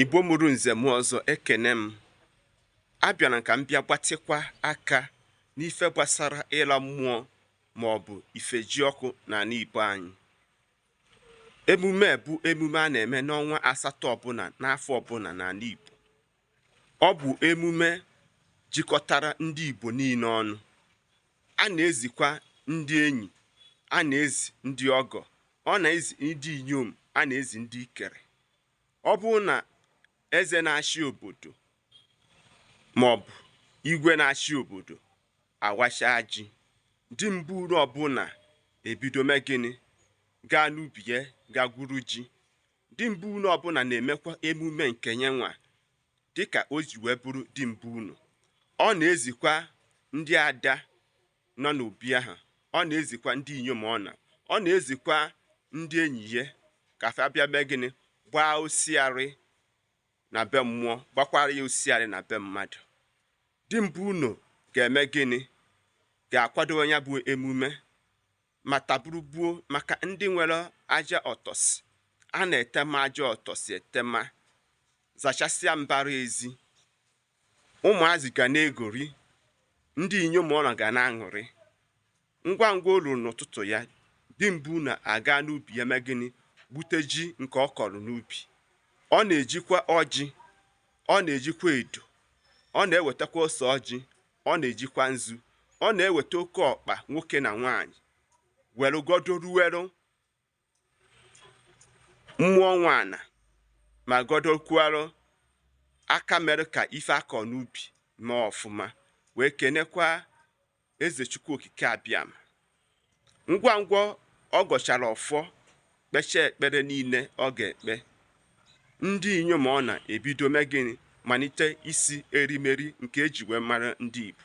Igbo mụrụ nze mụọ ọzọ, ekene m. Abịara m ka m bịa gbatịkwa aka n'ife gbasara ịla mmụọ maọbụ ifejiọkụ n'ala Igbo anyị. Emume bụ emume a na-eme n'ọnwa asatọ ọbụla n'afọ ọbụla n'ala Igbo. Ọ bụ emume jikọtara ndị Igbo niile ọnụ. A na-ezikwa ndị enyi, a na-ezi ndị ọgọ, ọ na-ezi ndị inyom, a na-ezi ndị ikere. Ọ bụrụ na eze na-achị obodo maọbụ igwe na-achị obodo awachaa ji, di mbụ ọbụla ebido mee gịnị? Gaa n'ubi ya gaa gwuru ji. Di mbụ ọbụla na-emekwa emume nke ya nwa dịka o ji wee bụrụ di mbụ unu. Ọ na-ezikwa ndị ada nọ n'obi ahụ, ọ na-ezikwa ndị inyom ọ na ọ na-ezikwa ndị enyi ya ka fa bịa mee gịnị? Gbaa osiarị na be mmụọ, gbakwara ya osiarị na be mmadụ. Di mbụ unu ga-eme gịnị? Ga-akwado ya bụ emume ma taburugbuo maka ndị nwere aja ọtọsị. A na-etema aja ọtọsị etema, zachasịa mbara ezi. Ụmụazị ga na-egori, ndị inyom ọnọ ga na-aṅụrị. Ngwa ngwa o ruru n'ụtụtụ ya, di mbụ unu aga n'ubi ya mee gịnị? Gbute ji nke ọ kọrọ n'ubi. Ọ na-ejikwa ọjị, ọ na-ejikwa edo, ọ na-ewetakwa ose ọjị, ọ na-ejikwa nzu, ọ na-eweta oke ọkpa nwoke na nwaanyị were godoruweru mmụọ nwaana ma godokwuarụ aka mere ka ife akọ n'ubi mee ọfụma, wee kenekwa eze Chukwu Okike Abịama. Ngwa ngwa ọ gọchara ọfọ, kpechaa ekpere niile ọ ga-ekpe, ndị inyom ọ na-ebido mee gịnị? Malite isi erimeri nke eji wee mara ndị Igbo.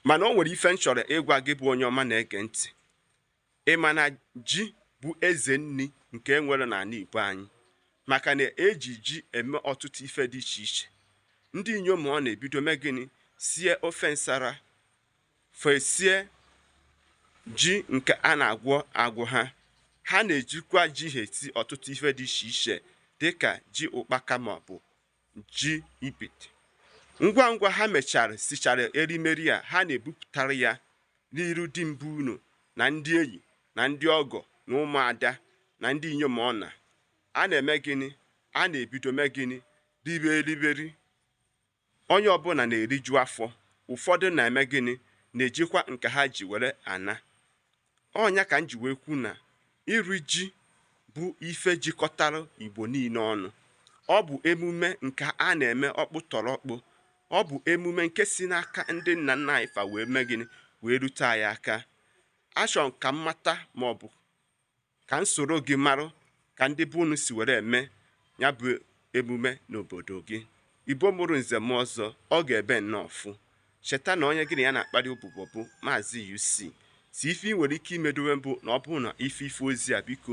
Mana o nwere ife m chọrọ ịgwa gị bụ onye ọma na-ege ntị. Ị ma na ji bụ eze nni nke e nwere n'ala Igbo anyị, maka na eji ji eme ọtụtụ ife dị iche iche. Ndị inyom ọ na-ebido mee gịnị? Sie ofe nsara, fesie ji nke a na-agwọ agwọ ha. Ha na-ejikwa ji ha esi ọtụtụ ife dị iche iche dịka ji ụkpaka maọbụ ji ibite. Ngwa ngwa ha mechara sichara erimeri a, ha na-ebupụtara ya n'iru di mbụ unu na ndị enyi na ndị ọgọ na ụmụada na ndị inyom ọ na. A na-eme gịnị? A na-ebido mee gịnị? Ribe eriberi. Onye ọbụla na-eriju afọ. Ụfọdụ na-eme gịnị? Na-ejikwa nke ha ji were ana. Ọnya ka m ji wee kwu na iri ji bụ ife jikọtara Igbo niile ọnụ. Ọ bụ emume nke a na-eme ọkpụ tọrọ ọkpụ. Ọ bụ emume nke si n'aka ndị nna nna anyị fa wee mee gịnị? Wee rute anyị aka. Achọrọ m ka m mata maọbụ ka m soro gị marụ ka ndị be unu si were eme ya bụ emume n'obodo gị. Igbo mụrụ nze mụọ ọzọ, ọ ga-ebe nnọọ ọfụ. Cheta na onye gị na ya na-akparị ụbụbọ bụ Maazị UC. Si ife ị nwere ike imedowe mbụ na ọ bụrụ na ife ife ozi a, biko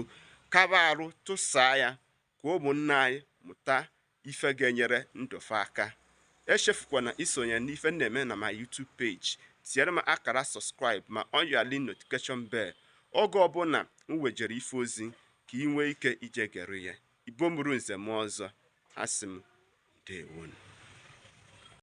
kaba arụ tụsaa ya ka ụmụnne anyị mụta ife ga-enyere ndụ fa aka. Echefukwana isonye n'ife m na-eme na my YouTube page. Tinyere m akara subscribe ma on your link notification bell oge ọbụla m wejere ife ozi ka ị nwee ike ije gere ya. Igbo mụrụ nze mụọ ọzọ, asị m ndewonu.